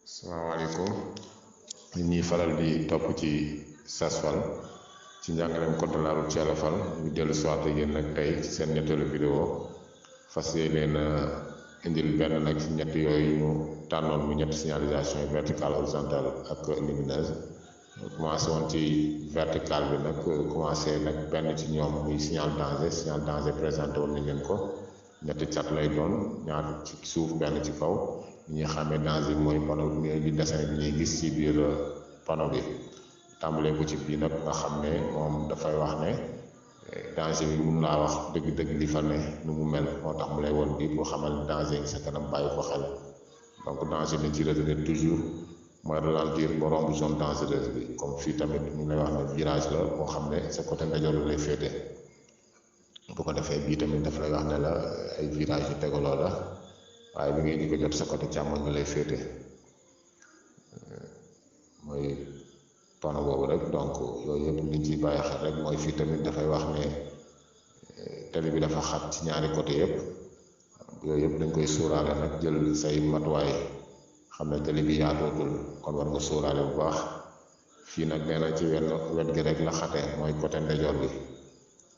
salaamaaleykum nit ñi faral di topp ci Sasfal ci njàngaleem code de la route ci Alafal ñu dellu si waat ak yéen nag tey ci seen ñetteelu vidéo fas yéene indil benn nag ci ñett yooyu ñu tànnoon mu ñetti signalisation yi verticale horizontale ak lumineuse commencé woon ci vertical bi nag commencé nag benn ci ñoom muy signal danger présenté woon nañ leen ko ñetti cat lay doon ñaar ci suuf benn ci kaw ñi nga xamee danger bi mooy panneau bi dessin bi ñuy gis ci biir panneau bi tàmbalee ko ci bii nag nga xam ne moom dafay wax ne danger bi mun laa wax dëgg-dëgg li fa ne nu mu mel moo tax mu lay woon bii pour xamal danger ngi sa kanam bàyyi ko xel donc danger bi ci retenir toujours mooy ralentir ba romb zone dangereuse bi comme fii tamit ñu lay wax ne virage la boo xam ne sa côté ndajoor lay féete bu ko defee bii tamit daf lay wax ne la ay virage yu tegaloo la waaye bi ngay di ko jot sa côté càmmoñ bi lay féete mooy panneau boobu rek donc yooyu yëpp liñ ciy bàyyi xel rek mooy fii tamit dafay wax ne tali bi dafa xat ci ñaari côté yëpp yooyu yëpp dañ koy sóoraale nag jël say matuwaay xam ne tali bi yaatootul kon war nga sóoraale bu baax fii nag nee na ci wenn wet gi rek la xate mooy côté ndeyjoor bi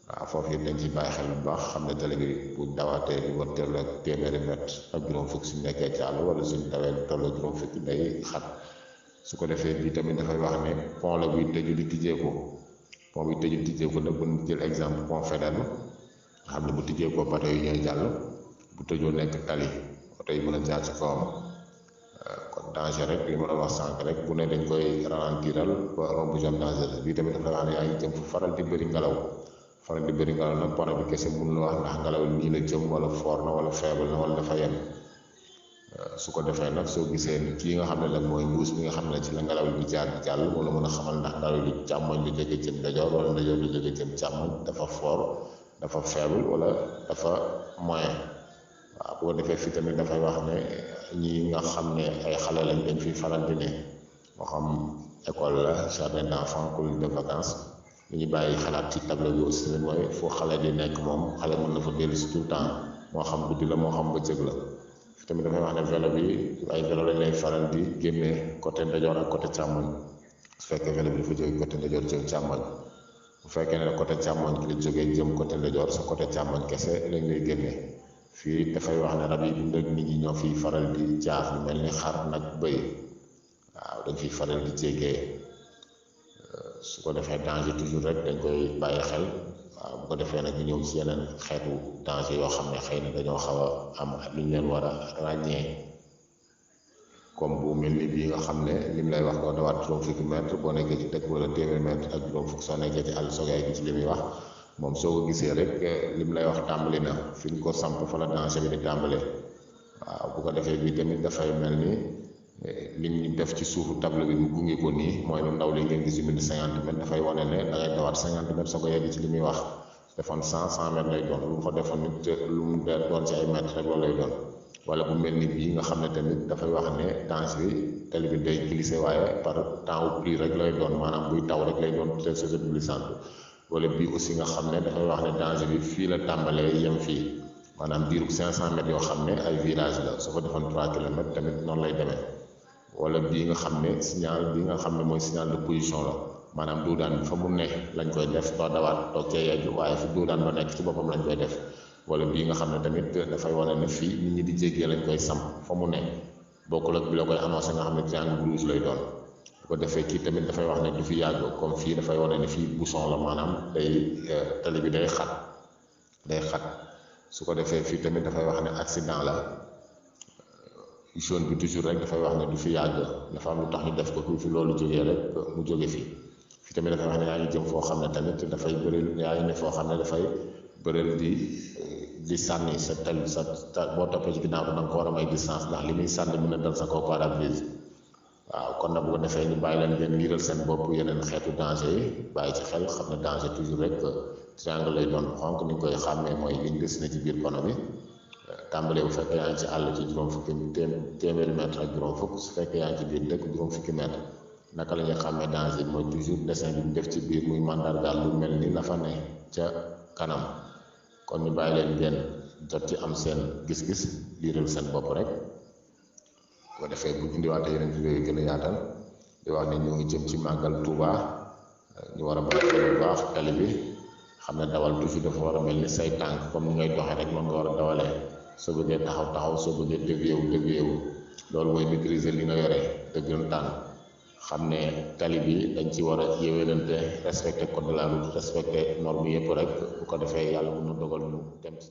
waaw foofu it dañ ci bàyyi xel bu baax xam ne tali bi bu dawaatee lu war teel ak téeméeri mètre ak juróom fukk suñ nekkee ci àll wala suñ tawee tolloo juróom fukk day xat su ko defee bii tamit dafay wax ne pont la buy tëju di tijjeeku pont buy tëju di tijjeeku nag bu ñu jël exemple pont Faidherbe nga xam ne bu tijjeekoo bateau yi ñooy jàll bu tëjoo nekk tali oto yi mën a jaar ci kawam kon danger rek li ma doon wax sànq rek bu ne dañ koy ralentiral ba romb zone dangereuse bii tamit dafay wax ne yaa ngi jëm fu faral di bëri ngelaw nag panneau bi kese mun la wax ndax ngelaw li nii la jëm wala fort na wala faible na wala dafa yem su ko defee nag soo gisee kii nga xam ne nag mooy mbuus bi nga xam ne ci la ngelaw li jaar di jàll wala mën a xamal ndax ngelaw li càmmoñ lu jóge jëm ndajoor wala ndajoor lu jóge jëm càmmoñ dafa fort dafa faible wala dafa moyen waaw bu ko defee fii tamit dafay wax ne ñi nga xam ne ay xale lañ dañ fi faral di ne moo xam école la jardin d'enfants colonie de vacances li ñu bàyyi xalaat ci tableau bi aussi tamit mooy foo xale di nekk moom xale mën na fa dellu si tout le temps moo xam guddi la moo xam bëccëg la fi tamit dafay wax ne vélo bi ay vélo lañ lay faral di génnee côté ndajoor ak côté càmmoñ su fekkee vélo bi dafa jóge côté ndajoor jëm càmmoñ bu fekkee ne côté càmmoñ ki la jógee jëm côté ndajoor sa côté càmmoñ kese lañ lay génnee fii dafay wax ne rab yi dund ak nit ñi ñoo fiy faral di jaar lu mel ni xar nag bëy waaw dañ fiy faral di jéggee su ko defee danger toujours rek dañ koy bàyyi xel waaw bu ko defee nag ñu ñëw ci yeneen xeetu danger yoo xam ne xëy na dañoo xaw a am lu ñu leen war a ràññee comme bu mel ni bii nga xam ne lim lay wax doo dawaat juróom fukki mètre boo nekkee ci dëkk wala téeméer mètre ak juróom fukk soo nekkee ci àll soogay gi ci li muy wax moom soo ko gisee rek lim lay wax tàmbali na fi ñu ko samp fa la danger bi di tàmbalee waaw bu ko defee bii tamit dafay mel ni li ñu def ci suufu table bi mu gunge ko nii mooy lu ndaw li ngeen gis yu mel ni 50 mètres dafay wane ne da ngay dawaat 50 mètres soo ko yegg ci li muy wax defoon 100 mètres lay doon lu mu fa defoon nit lu mu doon ci ay mètres rek loolu lay doon wala bu mel ni bii nga xam ne tamit dafay wax ne danger bi tali bi day glissé waaye par temps wu pli rek lay doon maanaam buy taw rek lay doon te c'est glissante wala bii aussi nga xam ne dafay wax ne danger bi fii la tàmbalee yem fii maanaam diirub 500 mètres yoo xam ne ay virage la soo ko defoon 3 kilomètres tamit noonu lay demee wala bii nga xam ne signal bii nga xam ne mooy signal de position la maanaam duudaan bi fa mu ne lañ koy def doo dawaat toog cee yegg waaye fi duudaan ba nekk ci boppam lañ koy def wala bii nga xam ne tamit dafay wane ne fii nit ñi di jéggee lañ koy samp fa mu ne bokkul ak bi la koy annoncé nga xam ne triangle rouge lay doon bu ko defee kii tamit dafay wax ne du fi yàgg comme fii dafay wane ne fii bouchon la maanaam day tali bi day xat su ko defee fii tamit dafay wax ne accident la jaune bi toujours rek dafay wax ne du fi yàgg dafa am lu tax ñu def ko fi loolu jógee rek mu jóge fi tamit dafay wax ne yaa ngi jëm foo xam ne tamit dafay bëril yaa ngi ne foo xam ne dafay bëril di sànni sa tel sa boo toppee ci ginnaaw ko da nga ko war a may distance ndax li muy sànni mën a dal sa kaw pare-brise waaw kon nag bu ko defee ñu bàyyi leen ngeen liiral seen bopp yeneen xeetu danger yi bàyyi ci xel xam ne danger toujours rek triangle lay doon xonk ni ñu koy xàmmee mooy liñ gis na ci biir panneau bi tàmbalee bu fekkee yaa ngi ci àll ci juróom fukki téeméeri mètre ak juróom fukk su fekkee yaa ngi ci biir dëkk juróom fukki mètre naka la ñuy xàmmee danger mooy toujours dessin bi ñu def ci biir muy mandargaal lu mel ni la fa ne ca kanam kon ñu bàyyi leen ngeen jot ci am seen gis-gis liiral seen bopp rek bu ko defee bu indiwaatee yeneen vidéo yi gën a yaatal di wax ne ñu ngi jëm ci màggal Touba ñu war a bàyyi xel bu baax tali bi xam ne dawal toujours dafa war a mel ni say tànk comme ni ngay doxee rek noonu nga war a dawalee soo bëggee taxaw soo bëggee dévié wu loolu mooy maîtriser li nga yore dëggantaan xam ne tali bi dañ ci war a yéwénante respecté code de la route respecté norme yëpp rek bu ko defee yàlla mën na dogal ñu dem ci